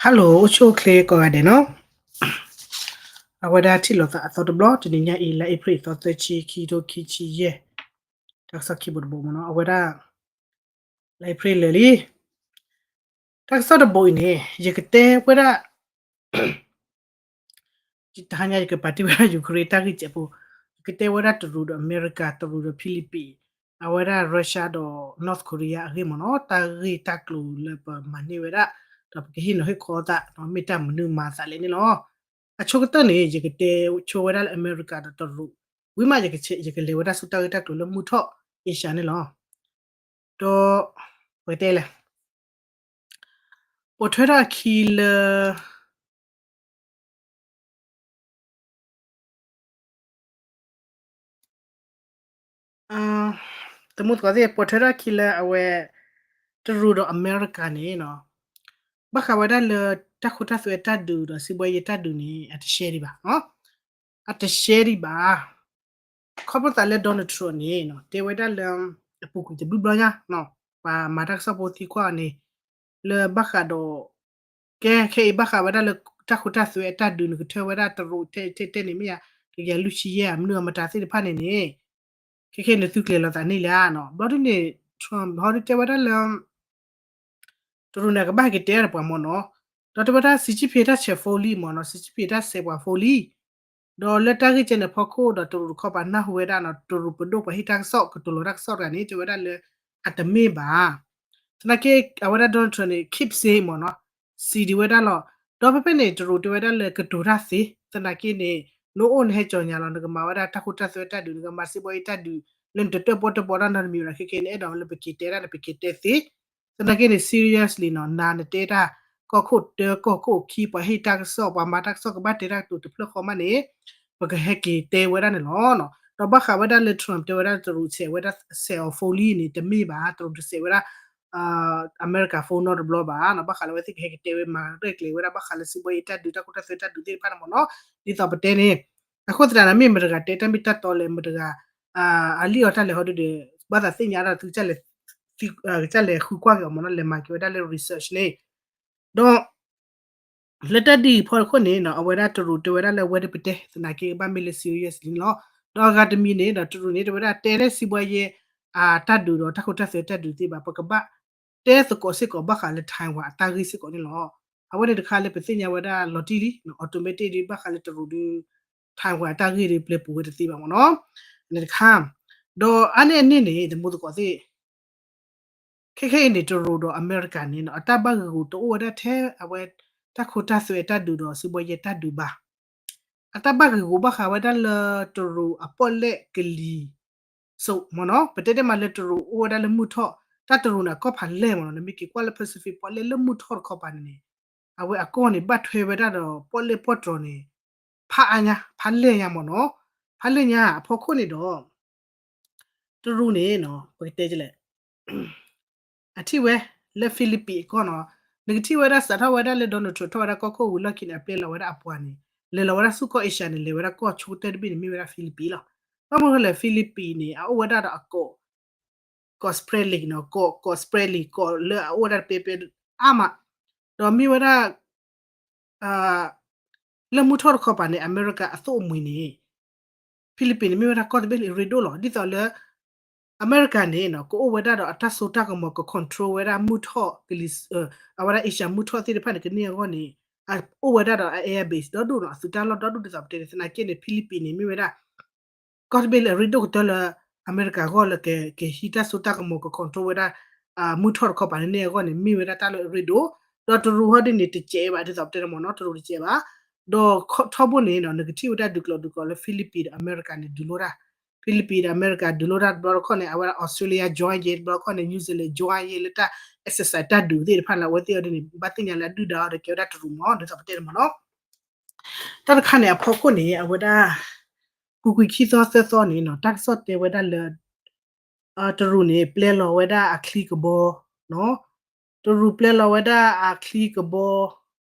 Hello အိၣ်ဆူၣ်အိၣ်ချ့ကိးဂၤဒဲးနီၤ, အဝဲဒၣ်ထံၣ်လိာ်သးအသီတဘျီ တနံၤညါအံၤ လါအ့ဖြ့ၣ်သီသၢဆံ ခံကထိခံဆံယဲၢ်, တၢ်ကစီၣ်ခံဘိတဘိမ့ၢ်နီၤ, အဝဲဒၣ် လါအ့ဖြ့ၣ်လၢာ်လံ, တၢ်ကစီၣ်တဘိအံၤန့ၣ် ယကတဲဝဲဒၣ် တဟါညါယကပာ်တ့ၢ်ဝဲဒၣ် Ukraine တၢ်ဂ့ၢ်စဲးဖိ, ယကတဲဝဲဒၣ်တရူးဒီးအမဲရကၤ, တရူးဒီး Philippines, အဝဲဒၣ် Russia ဒီး North Korea အဂ့ၢ်မ့ၢ်နီၤ, တၢ်ဂ့ၢ်တၢ်ကျိၤလၢပမၤန့ၢ်ဝဲဒၣ်, ဒီးပကဟ့ၣ်နီၤဟ့ၣ်ခီသး မ့ၢ်တၢ်မနုၤမၤသးလဲၣ်န့ၣ်လီၤ. အဆိကတၢၢ်န့ၣ် ယကတဲဆိဝဲဒၣ်လၢအမဲရကၤဒီးတရူး, ဝံၤမးယကလဲၤဝဲဒၣ်ဆူတၢ်ဂ့ၢ်တၢ်ကျိၤလၢမုၢ်ထီၣ် Asia န့ၣ်လီၤ. ဒီး ပကတဲလဲၣ် ပိာ်ထွဲထီၣ်အခံလၢ တမူသကိးသ့ၣ် ပိာ်ထွဲထီၣ်အခံလၢအဝဲ တရူးဒီးအမဲရကၤန့ၣ်နီၤ, ဘၣ်ဃးဝဲဒၣ်လၢတၢ်ခိတၢ်သွဲတၢ်ဒုးဒီး စံးဘှဲယဲတၢ်ဒုးန့ၣ် အတရှဲဒံးဘၣ်, အတရှဲဒံးဘၣ်. ခီဖျိသးလၢ Donald Trump န့ၣ် တဲဝဲဒၣ်လၢ အပူၤကွံာ်တဘျုးဘျီညါ ပှၤမၤတၢ်ကစီၣ်ဖိသံကွၢ်အီၤန့ၣ် လၢဘၣ်ဃးဒီး ကဲခဲအံၤဘၣ်ဃးဝဲဒၣ်လၢ တၢ်ခိတၢ်သွဲအတၢ်ဒုးန့ၣ် ကထၢဝဲဒၣ်တရူးထဲထဲထဲန့ၣ် မ့ၢ်ယါ တကယၤလွံၢ်ဆံယဲၢ် မနုၤအမတၤသ့ၣ်တဖၣ်န့ၣ်န့ၣ် ခဲခဲအံၤန့ၣ်သုကျဲၤလီၤသးန့ၣ်လံဧါနီၤ. ဘျီဒ်န့ၣ် Trump ဟီဒုးတဲဝဲဒၣ်လၢ တရူးန့ၣ် အကဘၣ်ဟဲက့ၤတဲတၢ်ဒီးပှၤမ့ၢ်နီၤ, ဒီးတဲဝဲဒၣ် Xi Jinping တၢ်ဆဲးဖိလံမ့ၢ်နီၤ, Xi Jinping တၢ်ဆဲးပှၤဖိလံ ဒီးလၢတၢ်ဂ့ၢ်ကဲန့ၣ်အဖီခိၣ်ဒီးတရူးတခီပၤနၢ်ဟူဝဲဒၣ်နီၤ, တရူးပဒိၣ်ပှၤဟ့ၣ်တၢ်ကစီၣ် ကတိၤလီၤတၢ်ကစီၣ်တဂၤန့ၣ် တဲဝဲဒၣ်လၢ အတမ့ၢ်ဘၣ်. သနာ်က့ အဝဲဒၣ် Donald Trump န့ၣ် keep saying မ့ၢ်နီၤ, စံးဒံးဝဲဒၣ်လီၤ. ဒီးဖဲဖဲန့ၣ် တရူးတဲဝဲဒၣ်လၢကတိၤတၢ်သ့, သနာ်က့န့ၣ် နအိၣ်နဟဲကၠီၤညါလီၤ, နကမၤဝဲဒၣ်တၢ်ခိတၢ်သွဲတၢ်ဒုး, နကမၤစံးဘှါအံၤတၢ်ဒုး လၢနတတၢၣ်ပီၣ်တၢၣ်ပီတၢ်နီတမံၤဒီး ခဲခဲအံၤန့ၣ် အဲၣ်ဒိးလၢပက့ၤတဲဒၣ်န့ၣ် ပက့ၤတဲသ့. သနာ်က့န့ၣ် seriously နီၤ, နၤနတဲတၢ် ကီၢ်ခိၣ်တၢ ကီၢ်ခိၣ်ခံ ပှၤဟ့ၣ်တၢ်ကစီၣ် ပှၤမၤတၢ်ကစီၣ်ကဘၣ်တဲတၢ်ကတိၤတဖျၢၣ်ဃီမးန့ၣ် ပကဟဲက့ၤတဲဝဲဒၣ်န့ၣ်လီၤ. ဒီးဘၣ်ဃးဝဲဒၣ်လၢ Trump တဲဝဲဒၣ်တရူးဆဲးဝဲဒၣ်ဆဲးအီၤဖိလံန့ၣ် တမ့ၢ်ဘၣ်, တရူးတဆဲးဝဲဒၣ် အမဲရကၤဖိနီတဘျီဘၣ်နီၤ, ဘၣ်ဃးလၢအဝဲသ့ၣ်ကဟဲက့ၤတဲဝဲမၤရဲၣ်ကျဲၤဝဲဒၣ် ဘၣ်ဃးလၢစံးဘှါအံၤတၢ်ဒုး တၢ်ခိတၢ်သွဲတၢ်ဒုးသ့ၣ်တဖၣ်န့ၣ်မ့ၢ်နီၤ, ဒ်သိးပတဲန့ၣ်, အဃိသတးန့ၣ် မ့ၢ်မတဂၤတဲတၢ်မ့ၢ်တၢ်တီလဲၣ် မတဂၤ အလံၣ်အီၣ်တၢ်လဲၤဟီဒုဒီး ဘၣ်သးသ့ၣ်ညါဒီးသု ကစၢ်လဲၤဃုကွၢ်က့ၤအီၤမ့ၢ်နီၤ, လဲၤမၤက့ၤဝဲဒၣ်လၢ research န့ၣ်, ဒီး လၢတၢ်ဒ်အံၤဖီခိၣ်န့ၣ်နီၤ အဝဲဒၣ်တရူးတဲဝဲဒၣ်လၢအဝဲဒၣ်ပတဲ သနာ်က့ကဘၣ်မ့ၢ်လၢ seriously န့ၣ်လီၤ. ဒီးအဂၤတမံၤန့ၣ်ဒီး တရူးန့ၣ် တဲဝဲဒၣ်တဲလၢစံးဘှါယဲ အတၢ်ဒုးဒီးတၢ်ခိတၢ်သွဲတၢ်ဒုးသ့ၣ်ဘၣ်, ပကဘၣ်တဲသကိးစ့ၢ်ကီးဘၣ်ဃးလၢ Taiwan အတၢ်ဂ့ၢ်စ့ၢ်ကီးန့ၣ်လီၤ. အဝဲန့ၣ်တခါလၢပသ့ၣ်ညါဝဲဒၣ်လီၤတံၢ်လံ automatic ဒ်ဘၣ်ဃးလၢတရူးဒီး Taiwan အတၢ်ဂ့ၢ်ဒီးပျဲပူၤဝဲတသ့ဘၣ်မ့ၢ်နီၤ, န့ၣ်တခါ, ဒီးအါန့ၢ်အန့ၣ်န့ၣ် တမူသကိးသ့ၣ် ခဲခဲအံၤန့ၣ် တရူးဒီးအမဲရကၤန့ၣ်နီၤ အတၢ်ဘၣ်ဂ့ၢ်ဂူာ်တအိၣ်ဝဲဒၣ်ထဲအဝဲ တၢ်ခိတၢ်သွဲတၢ်ဒုးဒီးစံးဘှါယဲတၢ်ဒုးဘၣ်. အတၢ်ဘၣ်ဂ့ၢ်ဂူာ်ဘၣ်ဃးဝဲဒၣ်လၢတရူးအပီၣ်လဲၣ်ကလံၤစိးမ့ၢ်နီၤ, ပတဲတဲမးလၢတရူးအိၣ်ဝဲဒၣ်လၢမုၢ်ထီၣ်, တၢ်တရူးန့ၣ် အကီၢ်ဖးလဲၢ်မ့ၢ်နီၤ, နမ့ၢ်က့ၤကွၢ်လၢ Pacific ပီၣ်လဲၣ်လၢမုၢ်ထီၣ်တခီပၤန့ၣ်န့ၣ် အဝဲအကီၢ်န့ၣ် ဘၣ်ထွဲဝဲဒၣ်ဒီးပီၣ်လဲၣ်ပီၣ်တြီၤန့ၣ် ဖးအါညါ ဖးလဲၢ်ညါမ့ၢ်နီၤ, ဖးလဲၢ်ညါအဖီခိၣ်န့ၣ်ဒီး တရူးန့ၣ်နီၤ ပကတဲလဲၣ် အထံၣ်ဝဲလၢ Philippines အကီၢ်နီၤ, နကထံၣ်ဝဲဒၣ် စးထီၣ်ဝဲဒၣ်လၢ Donald Trump ထီၣ်ဝဲဒၣ်ကီၢ်ခိၣ်ဝံၤလီၢ်ခံန့ၣ် အပျဲလီၤဝဲဒၣ်အပှၤန့ၣ် လဲၤလီၤဝဲဒၣ်ဆူကီၢ် Asia န့ၣ် လဲၤဝဲဒၣ်ကီၢ်ဆိကတၢၢ်တဘ့ၣ်န့ၣ် မ့ၢ်ဝဲဒၣ် Philippines လီၤ. ဘၣ်မနုၤလဲၣ် Philippines န့ၣ် အအိၣ်ဝဲဒၣ်ဒီးအကီၢ် ကီၢ် spratly နီၤ, ကီၢ် ကီၢ် spratly ကီၢ်လၢအအိၣ်ဝဲဒၣ်တပဲပဲအါမး, ဒီးမ့ၢ်ဝဲဒၣ် လၢမုၢ်ထီၣ်တခီပၤန့ၣ် အမဲရကၤအသိၣ်အမှံၤန့ၣ် Philippines န့ၣ် မ့ၢ်ဝဲဒၣ်ကီၢ်တဘ့ၣ်လၢအရ့ဒိၣ်လီၤ. ဒ်သိးလၢ အမဲရကၤန့ၣ်နီၤ ကအိၣ်ဝဲဒၣ်ဒီးအတၢ်စိတၢ်ကမီၤ က control ဝဲဒၣ်မုၢ်ထီၣ်ကလံၤ အဝဲဒၣ် Asia မုၢ်ထီၣ်သ့ၣ်တဖၣ်န့ၣ် ကန့ၢ်အဂီၢ်န့ၣ် အအိၣ်ဝဲဒၣ်ဒီးအ air base ဒီဒူၣ်နီၤ, အသုးတၢ်လီၢ်ဒီဒူၣ်ဒ်သိးပတဲန့ၣ်, သနာ်က့န့ၣ် Philippines န့ၣ် မ့ၢ်ဝဲဒၣ် ကီၢ်တဘ့ၣ်လၢအရ့ဒိၣ်ကတၢၢ်လၢ အမဲရကၤအဂီၢ်လၢက ကဟံးတၢ်စိတၢ်ကမီၤ က control ဝဲဒၣ် မုၢ်ထီၣ်တခီပၤန့ၣ်န့ၢ်အဂီၢ်န့ၣ် မ့ၢ်ဝဲဒၣ်တၢ်လၢအရ့ဒိၣ်, ဒီးတရူးဟီဒ်န့ၣ်တစဲးဘၣ် ဒ်သိးပတဲန့ၣ်မ့ၢ်နီၤ, တရူးတစဲးဘၣ်, ဒီးထီဘိန့ၣ်နီၤ နကထံၣ်ဝဲဒၣ်ဒုးကျိၤဒုးကျိၤလၢ Philippines ဒီးအမဲရကၤန့ၣ် ဒုးလိတၢ်, Philippines ဒီးအမဲရကၤဒုးလိတၢ်တဘျီတခီၣ်န့ၣ် အဝဲဒၣ် Australia join ယဲတဘျီတခီၣ်န့ၣ် New Zealand join ယဲလၢတၢ် exercise တၢ်ဒုးသ့ၣ်တဖၣ်လၢအဝဲသ့ၣ်အီၤဒ်န့ၣ် ဘၣ်သ့ၣ်ညါလၢအဒုၣ်ဒါအီၤဒီးကဲဝဲဒၣ်တရူးမ့ၢ် ဒ်သိးပတဲန့ၣ်မ့ၢ်နီၤ. တၢ်တခါန့ၣ်အဖီခိၣ်န့ၣ် အဝဲဒၣ် ပူၤကွံာ်ခံသီသၢသီန့ၣ်နီၤ တၢ်ကစီၣ်တဲဝဲဒၣ်လၢ တရူးန့ၣ် ပျဲလီၤဝဲဒၣ်အချံကဘီနီၤ, တရူးပျဲလီၤဝဲဒၣ်အချံကဘီ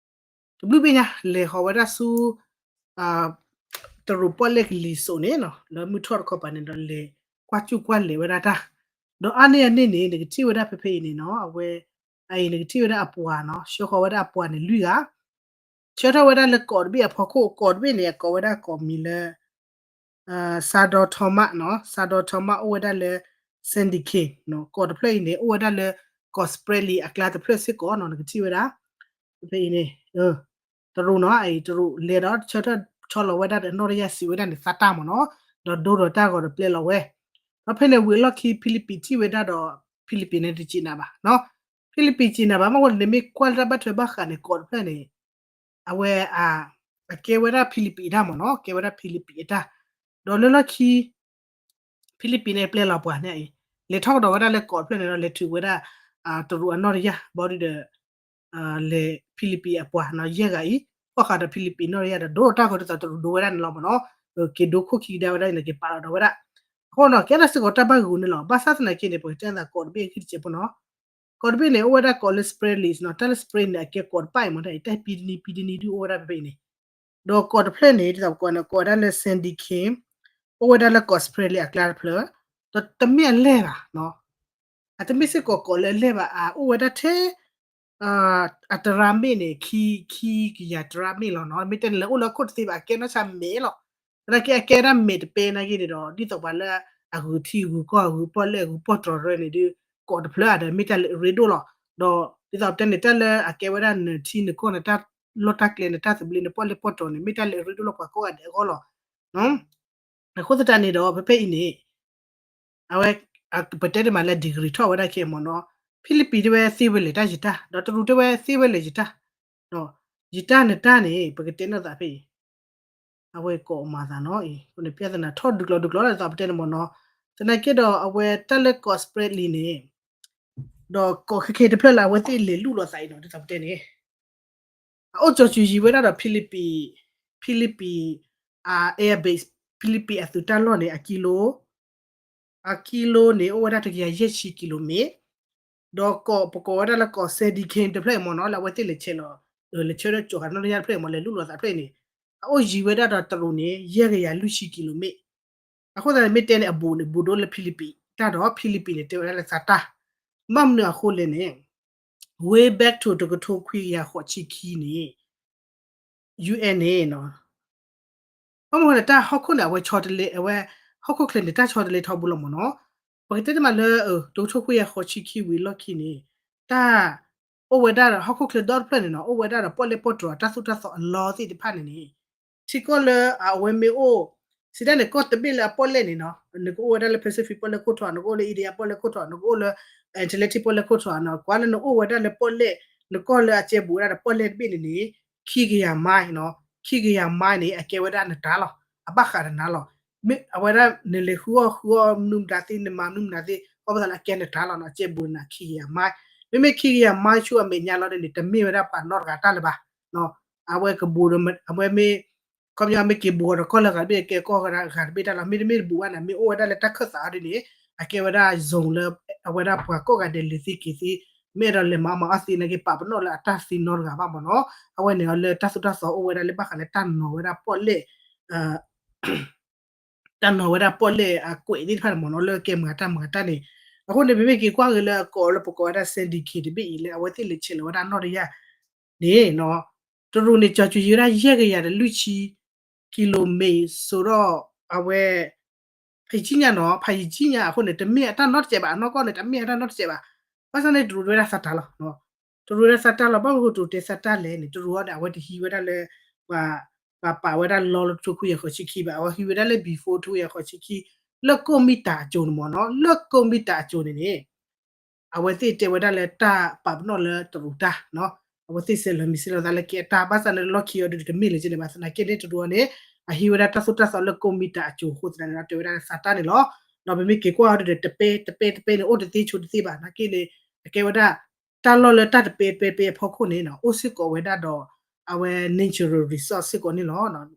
တဘျုးဘ့ၣ်ညါ လဲၤဃီၤဝဲဒၣ်ဆူ တရူးပီၣ်လဲၣ်ကလံၤစိးန့ၣ်နီၤ လၢမုၢ်ထီၣ်တခီပၤန့ၣ်ဒီး လဲၤကွၢ်စူၣ်ကွၢ်လဲၤဝဲဒၣ်တၢ်, ဒီးအါန့ၢ်အန့ၣ်န့ၣ် နကထံၣ်ဝဲဒၣ်ဖဲဖဲအံၤန့ၣ်နီၤ အဝဲ အအံၤနကထံၣ်ဝဲဒၣ်အပှၤနီၤ, ဆှၢဃီၤဝဲဒၣ်အပှၤန့ၣ်လွံၢ်ဂၤ, ဆှၢထီၣ်ဝဲဒၣ်လၢကီးတဘ့ၣ်အဖီခိၣ်, ကီးတဘ့ၣ်န့ၣ် အကိးဝဲဒၣ်ကီးမံၤလၢ Sadar Tawmang နီၤ, Sadar Tawmang အိၣ်ဝဲဒၣ်လၢ Sandakan နီၤ, ကီးတဖျၢၣ်အံၤန့ၣ် အိၣ်ဝဲဒၣ်လၢ ကီး Spratly အကျါတဖျၢၣ်စ့ၢ်ကီးနီၤ, နကထံၣ်ဝဲဒၣ် ဖဲအံၤန့ၣ် တရူးနီၤ, အံၤ တရူးလဲၤဒီးဆၢထၢၣ်ဆီလီၤဝဲဒၣ်ဒီးနီၣ်တယၢ်စံးဝဲဒၣ်န့ၣ် သးတၢ်မ့ၢ်နီၤ, ဒီးဒိဒီးတၢ်ဂီၤဒီးပျဲလီၤဝဲ, ဒီးဖဲန့ၣ်ဝံၤအလီၢ်ခံ ဖံလံးပံးထံၣ်ဝဲဒၣ်ဒီး ဖံလံးပံးန့ၣ်တစံးနၤဘၣ်နီၤ, ဖံလံးပံးစံးနၤဘၣ် မ့ၢ်ဝဲန့ၣ်မ့ၢ်ကွၢ်လၢတၢ်ဘၣ်ထွဲဘၣ်ဃးန့ၣ် ကီးတဖျၢၣ်န့ၣ် အဝဲ အကဲဝဲဒၣ်ဖံလံးပံးအတၢ်မ့ၢ်နီၤ, ကဲဝဲဒၣ်ဖံလံးပံးအတၢ်, ဒီးလၢလီၢ်ခံ ဖံလံးပံးန့ၣ်ပျဲလီၤပှၤန့ၣ်အံၤ, လဲၤထီၣ်ကဒီးဝဲဒၣ်လၢကီးတဖျၢၣ်န့ၣ်ဒီး လဲၤထုးဝဲဒၣ် တရူးအနီၣ်တယၢ် ဘီဒုဒီး လဲၤဖံလံးပံးအပှၤနီၤ ယဲၢ်ဂၤအံၤ, ဖီၣ်ဃာ်ဒီးဖံလံးပံးနီၣ်တယၢ်ဒီး ဒိတၢ်ဂီၤဒ်သိးတရူးဒိဝဲဒၣ်န့ၣ်လီၤမ့ၢ်နီၤ, က့ၤဒိခိၣ်ခံကဒါဝဲဒၣ်န့ၣ် က့ၤပာ်လီၤဒီးဝဲဒၣ်, အဃိနီၤ ကဲဒၣ်စ့ၢ်ကီးတၢ်ဘၣ်ဂုာ်န့ၣ်လီၤ, ဘၣ်ဆၣ်သနာ်က့န့ၣ် ပကတဲသးကီးတဘ့ၣ်အဂ့ၢ်တစဲးဖိနီၤ, ကီးတဘ့ၣ်န့ၣ် အိၣ်ဝဲဒၣ်ကိးလၢ Spratly နီၤ, တၢ်လၢ Spratly န့ၣ် အကဲကိးတဖၣ်အံၤမ့ၢ်နီၤ, တၢ်ပံတနံၤပံတနံၤဒုးအိၣ်ဝဲဒၣ်ဖဲဖဲအံၤန့ၣ်, ဒီးကိးတဖျၢၣ်န့ၣ် ဒ်သိးပကိးန့ၣ် ကိးဝဲဒၣ်လၢ Sandakan အိၣ်ဝဲဒၣ်လၢကိး Spratly အကျါတဖျၢၣ်, ဒီးတမ့ၢ်အလဲၢ်ဘၣ်နီၤ, အတမ့ၢ်စ့ၢ်ကီးကိးလၢအလဲၢ်ဘၣ် အအိၣ်ဝဲဒၣ်ထဲ အတရါမ့ၣ်န့ၣ် ခံ ခံကယၤတရါမ့ၣ်လီၤနီၤ, မ့ၢ်တဲန့ၣ် လဲၤအိၣ်လၢခိၣ်တသ့ဘၣ် အကဲနီၢ်ဆါမဲာ်လီၤ, သနာ်က့အကဲဒၣ်မဲာ်တပဲနာ်က့န့ၣ်ဒီး ဒ်သိးပှၤလၢအဂုာ်ထံဂုာ်ကီၢ်ဂုာ်ပီၣ်လဲၣ်ဂုာ်ပီၣ်တြီၤရၢန့ၣ်ဒုး ကိးတဖျၢၣ်ဒီး မ့ၢ်တၢ်လၢအရ့ဒိၣ်လီၤ, ဒီးဒ်သိးပတဲန့ၣ် တၢ်လၢအကဲဝဲဒၣ်နထံနကီၢ်နတၢ်လီၢ်တၢ်ကျဲနတၢ်သဘျ့နပီၣ်လဲၣ်ပီၣ်တြီၤန့ၣ် မ့ၢ်တၢ်လၢအရ့ဒိၣ်လီၤပှၤကိးဂၤဒဲးအဂီၢ်လီၤ. အဃိသတးန့ၣ်ဒီး ဖဲဖဲအံၤန့ၣ် အဝဲ ပတဲတမးလၢ degree ထီၣ်ဝဲဒၣ်ခဲအံၤမ့ၢ်နီၤ, ဖံလံးပံးတဲဝဲသ့ဝဲလဲၤတၢ်ယတၢ် ဒီးတရူးတဲဝဲသ့ဝဲလဲၤယတၢ်, ယတၢ်နတၢ်န့ၣ် ပကတဲနီၢ်သးဖဲအံၤ, အဝဲကိးမၤသးနီၤအံၤ အဃိန့ၣ် ပြဿနာထီၣ်ဒုးကျီဒုးကျီလီၤ ဒ်သိးပတဲန့ၣ်မ့ၢ်နီၤ, သနာ်က့ဒီးအဝဲတၢ်လၢကိး Spratly န့ၣ် ဒီးကိးခဲခဲတဖျၢၣ်လၢအဝဲသ့ၣ်လဲၤလူၢ်လိာ်သးအံၤနီၤ ဒ်သိးပတဲန့ၣ် အအိၣ်ကၠီၤစူၤယံၤဝဲဒၣ်ဒီး ဖံလံးပံး, ဖံလံးပံး အ airbase ဖံလံးပံးအသုးတၢ်လီၢ်န့ၣ် အကံလိ, အကံလိန့ၣ် အိၣ်ဝဲဒၣ်တကယၤယဲၢ်ဆံကံလိမ့ၣ်, ဒီးကိး ပကိးဝဲဒၣ်လၢကိး Sandakan တဖျၢၣ်အံၤမ့ၢ်နီၤ လၢအဝဲသ့ၣ်လဲၤဆဲးလီၤ, လဲၤဆၢထၢၣ်ကၠီၤဃာ်နီၣ်တယၢ်တဖျၢၣ်အံၤမ့ၢ် လဲၤလူၢ်လိာ်သးတဖျၢၣ်အံၤန့ၣ်, အအိၣ်ယံၤဝဲဒၣ်ဒီးတရူးန့ၣ် ယဲၢ်ကယၤလွံၢ်ဆံကံလိမ့ၣ်, အဃိသတးန့ၣ် မ့ၢ်တဲန့ၣ် အဘူးန့ၣ် ဘူးဒိၣ်လၢဖံလံးပံးတၢ်ဒီး ဖံလံးပံးန့ၣ် တဲဝဲဒၣ်လၢသးတၢ်, ဘၣ်မနုၤအဃိလဲၣ်န့ၣ် way back to တကထိခွံကယၤဃိးဆံခံန့ၣ် UN န့ၣ်နီၤ, ဘၣ်မနုၤလဲၣ် တၢ်ဟီၣ်ခိၣ်န့ၣ် အဝဲဆီတလဲ အဝဲ ဟီၣ်ခိၣ်ချၢန့ၣ် တၢ်ဆီတလဲထီဘိလီၤမ့ၢ်နီၤ, ပကတဲတမးလၢ တကထိခွံကယၤဃိးဆံခံဝံၤအလီၢ်ခံန့ၣ် တၢ် အိၣ်ဝဲဒၣ်ဒီးဟီၣ်ခိၣ်ချၢဒီတဖျၢၣ်န့ၣ်နီၤ အိၣ်ဝဲဒၣ်ဒီးပီၣ်လဲၣ်ပီၣ်တြီၤတၢ်သိၣ်တၢ်သီအလီသ့ၣ်တဖၣ်န့ၣ်န့ၣ် ထံကီၢ်လၢအဝဲမ့ၢ်အိၣ် စံးဒ်န့ၣ် ကီၢ်တဘ့ၣ်လၢအပီၣ်လဲၣ်န့ၣ်နီၤ နကအိၣ်ဝဲဒၣ်လၢ Pacific ပီၣ်လဲၣ်ခိၣ်ထီၣ် နကအိၣ်လၢ India ပီၣ်လဲၣ်ခိၣ်ထီၣ် နကအိၣ်လၢ Atlantic ပီၣ်လဲၣ်ခိၣ်ထီၣ်နီၤ ကွၢ်လၢနအိၣ်ဝဲဒၣ်လၢပီၣ်လဲၣ် နကီၢ်လၢအကဲဘူးဝဲဒၣ်ဒီးပီၣ်လဲၣ်တဘ့ၣ်န့ၣ်န့ၣ် ခံကယၤ mile နီၤ ခံကယၤ mile န့ၣ် အကဲဝဲဒၣ်နတၢ်လီၤ အဘၣ်ဃးဒီးနၤလီၤ မ့ၢ်အဝဲဒၣ်နလဲၤဃုအီၣ်ဃုအီမနုၤမတၤသ့ နမၤမနုၤမတၤသ့ ခီဖျိလၢအကဲနတၢ်လီၤနီၤ အကဲဘူးနၤခံကယၤ mile မ့မ့ၢ်ခံကယၤ mile ဆူအမဲာ်ညါလီၤန့ၣ် တမ့ၢ်ဝဲဒၣ်ပှၤနီတဂၤတၢ်လၢၤဘၣ် အဝဲကဘူးဒီး အဝဲမ့ၢ် ခီပညီမ့ၢ်က့ၤဘူးအီၤဒီးကီၢ်လၢဂၤတဘ့ၣ် ကဲကီၢ်ဂၤတဘ့ၣ်တၢ်လီၤ မ့တမ့ၢ်တဘူးဘၣ်န့ၣ် မ့ၢ်အိၣ်ဝဲဒၣ်လၢတၢ်ခၢၣ်သးအီၤဒ်န့ၣ် အကဲဝဲဒၣ် zone လၢ အဝဲဒၣ်ပှၤကိးဂၤဒဲးလဲၤသ့က့ၤသ့ မ့ၢ်အဲၣ်ဒိးလဲၤမၤအီၣ်မၤအီၣ်သ့နာ်က့ ပာ်ပနီၣ်လၢအတၢ်သ့နီတဂၤဘၣ်မ့ၢ်နီၤ အဝဲန့ၣ်အီၤလၢတၢ်သိၣ်တၢ်သီအိၣ်ဝဲဒၣ်လၢဘၣ်ဃးလၢတၢ်နီၤဝဲဒၣ်ပီၣ်လဲၣ် တၢ်နီၤဝဲဒၣ်ပီၣ်လဲၣ်အကွဲးသ့ၣ်တဖၣ်န့ၣ်မ့ၢ်နီၤ လၢကဲမၤတၢ်မၤတၢ်န့ၣ် အဃိန့ၣ် ပမ့ၢ်က့ၤကွၢ်က့ၤလၢအကိးလၢပကိးဝဲဒၣ် Sandakan တဘ့ၣ်အံၤလၢအဝဲသ့ၣ်လဲၤဆဲးလီၤဝဲဒၣ်နီၣ်တယၢ်န့ၣ်နီၤ တရူးန့ၣ် ကၠီၤစူၤယံၤဝဲဒၣ်ယဲၢ်ကယၤဒီးလွံၢ်ဆံ ကံလိမ့ၣ် စိဒီးအဝဲ ဖးယံာ်ညါနီၤ ဖးယံာ်ညါအဃိန့ၣ် တမ့ၢ်အတၢ်နီတစဲးဘၣ် အနီၢ်ကီၢ်န့ၣ် တမ့ၢ်အတၢ်နီတစဲးဘၣ် ဘၣ်ဆၣ်န့ၣ်တရူးဝဲဒၣ်သးတၢ်လီၤ တရူးဝဲဒၣ်သးတၢ်လီၤ ဘၣ်မနုၤဃိတရူးတဲသးတၢ်လဲၣ်န့ၣ် တရူးအီၤန့ၣ် အဝဲတဟံးဝဲဒၣ်လၢ ပှၤ ပှၤပာ်ဝဲဒၣ်လီလၢတကထိခွံကယၤဃိးဆံခံဘၣ် အဝဲဟံးဝဲဒၣ်လၢ before တကထိခွံကယၤဃိးဆံခံ လၢကိၣ်မံတၢ်အစိၤန့ၣ်မ့ၢ်နီၤ လၢကိၣ်မံတၢ်အစိၤန့ၣ်န့ၣ် အဝဲသ့ၣ်တဲဝဲဒၣ်လၢတၢ်ပာ်ပနီၣ်လၢတရူးတၢ်နီၤ အဝဲသ့ၣ်ဆဲးလီၤမံၤဆဲးလီၤသးလၢကဲအတၢ် ဘၣ်ဆၣ်လၢလီၢ်ခံအီၤဒုးတမ့ၢ်လၢၤန့ၣ်ဘၣ် သနာ်က့န့ၣ်တရူးအီၤန့ၣ် အဟံးဝဲဒၣ်တၢ်သိၣ်တၢ်သီလၢကိၣ်မံတၢ်အစိၤအဃိသတးန့ၣ် တဲဝဲဒၣ်သးတၢ်န့ၣ်လီၤ ဒီးပမ့ၢ်က့ၤကွၢ်အီၤဒုးဒီး တပဲတပဲတပဲန့ၣ် အိၣ်တသ့ဆိတသ့ဘၣ် သနာ်က့န့ၣ် အကဲဝဲဒၣ် တၢ်လီၢ်လၢတၢ်တပဲတပဲတပဲအဖီခိၣ်န့ၣ်နီၤ အိၣ်စ့ၢ်ကီးဝဲဒၣ်ဒီး အဝဲ natural resource စ့ၢ်ကီးန့ၣ်လီၤ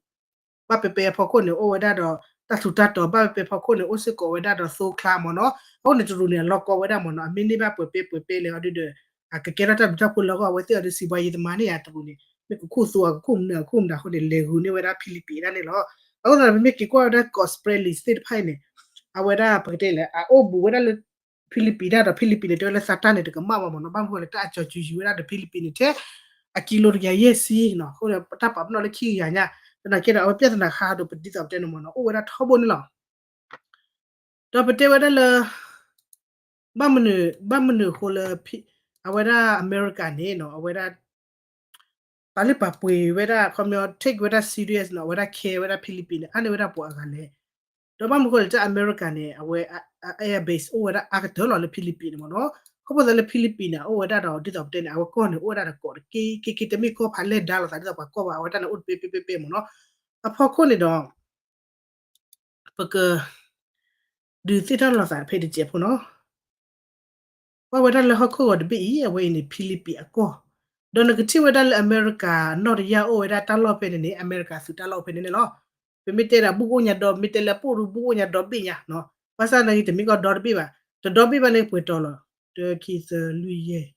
ဘၣ်ပဲပဲအဖီခိၣ်န့ၣ် အိၣ်ဝဲဒၣ်ဒီးတၢ်ထူးတၢ်တီၤ ဘၣ်ပဲပဲအဖီခိၣ်န့ၣ် အိၣ်စ့ၢ်ကီးဝဲဒၣ်ဒီးသိချါမ့ၢ်နီၤ အဃိန့ၣ်တရူးန့ၣ် အလီၢ်ကီဝဲဒၣ်မ့ၢ်နီၤ အမ့ၢ်န့ၢ်ဘၣ်ပှဲၤပဲပှဲၤပဲလဲၣ်အီၤဒုးဒီး အကကဲထီၣ်တၢ်ဘျုးတၢ်ဖှိၣ်လၢအဂီၢ် အဝဲသ့ၣ်အီၤဒုး စံးဘှါယံၤသမါန့ၣ်ဧါ တရူးန့ၣ် မ့ၢ်ကခူၣ်သူအီၤ ကခူၣ်မနုၤအီၤကခူၣ်မနုၤအဃိန့ၣ် လဲၤဂုာ်န့ၢ်ဝဲဒၣ်ဖံလံးပံးဒၣ်န့ၣ်လီၤ အဃိသတးန့ၣ် ပမ့ၢ်က့ၤကွၢ်ဝဲဒၣ်ကိး Spratleys သ့ၣ်တဖၣ်အံၤန့ၣ် အဝဲဒၣ်ပကတဲလဲၣ် အအိၣ်ဘူးဝဲဒၣ်လၢ ဖံလံးပံးဒၣ်ဒီး ဖံလံးပံးန့ၣ် တဲဝဲလၢသးတၢ်န့ၣ် တကမၣ်ဘၣ်မ့ၢ်နီၤ, ဘၣ်မနုၤဃိလဲၣ် တၢ်အကၠီၤစူၤယံၤဝဲဒၣ်ဒီးဖံလံးပံးန့ၣ် ထဲအကံလိတကယၤယဲၢ်ဆံနီၤ, အဃိန့ၣ် တၢ်ပာ်ပနီၣ်လၢခံကယၤညါ, သနာ်က့ဒီး အဝဲပြဿနာခါဒီး ပဒ်သိးပတဲန့ၣ်မ့ၢ်နီၤ အိၣ်ဝဲဒၣ်ထီဘိန့ၣ်လီၤ. ဒီးပတဲဝဲဒၣ်လၢ ဘၣ်မနုၤ ဘၣ်မနုၤအဃိလၢ အဝဲဒၣ်အမဲရကၤန့ၣ်နီၤ အဝဲဒၣ် ပာ်လုၢ်ပာ်ပှ့ၤဝဲဒၣ် ခီပညီ take ဝဲဒၣ် serious နီၤ, အဝဲဒၣ် care ဝဲဒၣ်ဖံလံးပံးန့ၣ် အါန့ၢ်ဝဲဒၣ်ပှၤအဂၤလဲၣ်. ဒီးဘၣ်မနုၤအဃိလဲၣ် တၢ်အမဲရကၤန့ၣ် အဝဲ အ air base အိၣ်ဝဲဒၣ်အါကတၢၢ်လီၤလၢဖံလံးပံးန့ၣ်မ့ၢ်နီၤ, ခီဖျိသးလၢဖံလံးပံးန့ၣ် အအိၣ်ဝဲဒၣ်ဒီး ဒ်သိးပတဲန့ၣ် အဝဲကီၢ်န့ၣ် အိၣ်ဝဲဒၣ်ဒီးကီးတက့ၢ်က့ၢ်က့ၢ် တမ့ၢ်ကီၢ်ဖးလဲၢ်ဒါလိာ်သး ဒ်သိးပှၤကီၢ်ဘၣ်, အဝဲတၢ်န့ၣ် အိၣ်တပဲပဲပဲပဲမ့ၢ်နီၤ, အဖီခိၣ်န့ၣ်ဒီး ပက ဒုးသ့ၣ်နီၣ်လိာ်သးဖဲတစဲးဖိနီၤ, ပှၤဝဲဒၣ်လၢဟီၣ်ခိၣ်ဂီၤတဘ့ၣ်အံၤ အဝဲအံၤန့ၣ် ဖံလံးပံးအကီၢ်, ဒီးနကထံၣ်ဝဲဒၣ်လၢအမဲရကၤနီၣ်တယၢ်အိၣ်ဝဲဒၣ်တၢ်လီၢ်ဖဲန့ၣ်န့ၣ် အမဲရကၤသုးတၢ်လီၢ်ဖဲန့ၣ်န့ၣ်လီၤ. ပမ့ၢ်တဲဒီးဘူၣ်အိၣ်ညါဒီ မ့ၢ်တဲလၢပိၢ်ဒူဘူၣ်အိၣ်ညါဒီဘ့ၣ်ညါနီၤ, ဘၣ်ဆၣ်သနာ်က့ တမ့ၢ်ကီၢ်ဒီတဘ့ၣ်ဘၣ်, တဒီဘ့ၣ်ဘၣ်န့ၣ် ပှဲၤတီၤလီၤ, တၢ ခံ သၢ လွံၢ် ယဲၢ်